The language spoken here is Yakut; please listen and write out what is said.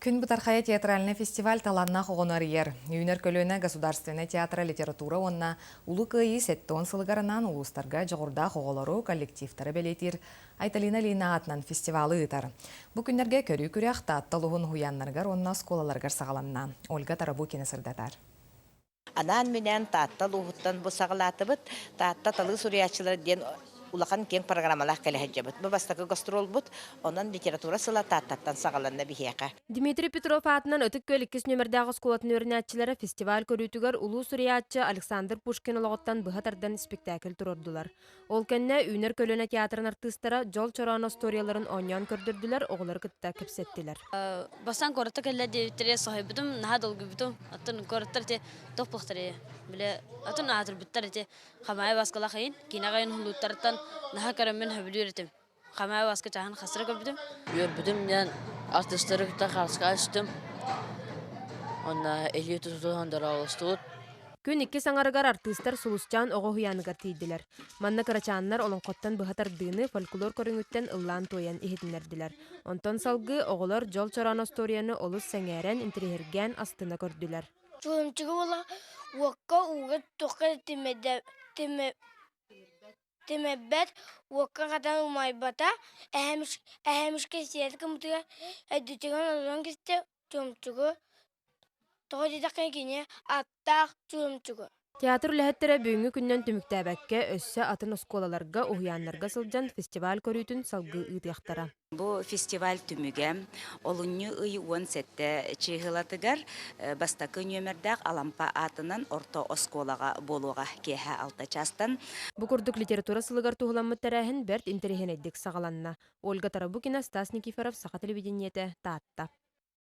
Күн бытархайа театральнай фестиваль талааннаах оҕону арыйар. Үүнэр көлүөнэ государственнай театра литература уонна Улуу Кыайыы 70 сылыгар анаан улуустарга дьоҕурдаах оҕолору, коллективтары бэлиэтиир Айталина Ильина аатынан фестивалы ыытар. Бу күннэргэ көрүү күрэх Таатта улууһун уһуйааннарыгар уонна оскуолаларыгар саҕаланна. Ольга Тарабукина сырдатар. Анаан-минээн Таатта улууһуттан бу саҕалаатыбыт. Таатта талыы суруйааччылара диэн улахан киэҥ программалаах кэлэ сылдьабыт. Бу бастакы гастролбут, онон литература сыла Тааттаттан саҕаланна биһиэхэ. Дмитрий Петров аатынан Ытык Күөл иккис нүөмэрдээх оскуолатын үөрэнээччилэрэ фестиваль көрүүтүгэр улуу суруйааччы Александр Пушкин олоҕуттан быһа тардан испиктээкил туруордулар. Ол кэннэ Үүнэр көлүөнэ театрын артыыстара Дьол чороон остуоруйаларын оонньоон көрдөрдүлэр, оҕолору кытта кэпсэттилэр. Бастаан куоракка кэллэ диэбиттэрэ соһуйбутум, наһаа долгуйбутум. Оттон куораттар ити туох буолуохтарый? Бile атын аатырбыттар ити Хамаайа Бааскалаах ыйын, киинэҕэ ыйын уһуллууттарыттан наһаа көрөммүн сөбүлүүр этим. Хамаайа Бааска чааһын хастара көрбүтүм. Үөрбүтүм диэн артыыстары кытта хаартыскаҕа түстүм. Уонна илии тутуһан дорооболостубут. Күн иккис аҥарыгар артыыстар Сулусчаан оҕо уһуйааныгар тиийдилэр. Манна кырачааннар олоҥхоттон быһа тардыыны фольклор көрүҥүттэн ыллаан-туойан иһитиннэрдилэр. Онтон салгыы оҕолор Дьол чороон остуоруйаны олус сэҥээрэн, интэриэһиргээн астына көрдүлэр. Чуумчуга буола уокка ууга туохха тимирбэт, уокка хатан умайбата, эһэмишкэ сиэт кымытыгар өйдөтүгэн олорон кистэ чуумчугу Тоҕо диэтэххэ кини аттаах чуумчугу. Театр үлэһиттэрэ бүгүҥҥү күнүнэн түмүктээбэккэ, өссө атын оскуолаларга, уһуйааннарга сылдьан фестиваль көрүүтүн салгыы ыытыахтара. Бу фестиваль түмүгэ олунньу ый 17 чыыһылатыгар бастакы нүөмэрдээх Алампа аатынан орто оскуолаҕа буолуоҕа киэһэ алта чаастан. Бу курдук литература сылыгар туһуламмыт тэрээһин бэрт интэриэһинэйдик саҕаланна. Ольга Тарабукина, Стас Никифоров, Саха телевидениетэ, Таатта.